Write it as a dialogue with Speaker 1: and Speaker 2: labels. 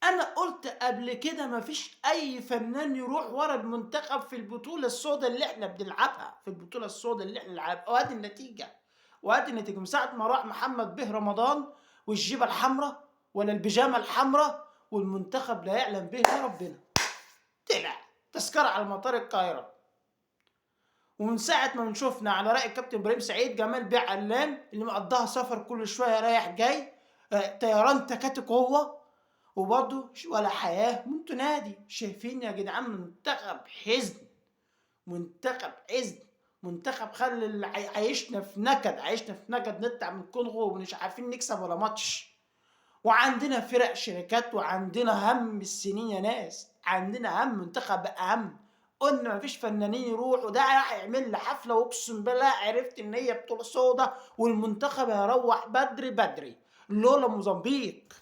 Speaker 1: انا قلت قبل كده مفيش اي فنان يروح ورا المنتخب في البطولة السوداء اللي احنا بنلعبها، في البطولة السوداء اللي احنا بنلعبها. وادي النتيجة، وادي النتيجة من ساعة ما راح محمد به رمضان والجيبه الحمراء ولا البيجامه الحمراء، والمنتخب لا يعلم به الا ربنا. طلع تذكره على مطار القاهرة. ومن ساعة ما شفنا على رأي الكابتن إبراهيم سعيد جمال بيه علام اللي مقضاها سفر كل شوية رايح جاي، طيران تكاتك هو، وبرضه ولا حياة من تنادي. شايفين يا جدعان منتخب حزن، منتخب حزن، منتخب خلي اللي عايشنا في نكد، عايشنا في نكد، نطلع من الكونغو ومش عارفين نكسب ولا ماتش. وعندنا فرق شركات وعندنا هم السنين يا ناس، عندنا هم منتخب اهم. قلنا مفيش فنانين يروحوا، ده راح يعمل لي حفلة واقسم بالله عرفت ان هي بطوله سودا والمنتخب هيروح بدري بدري لولا موزمبيق.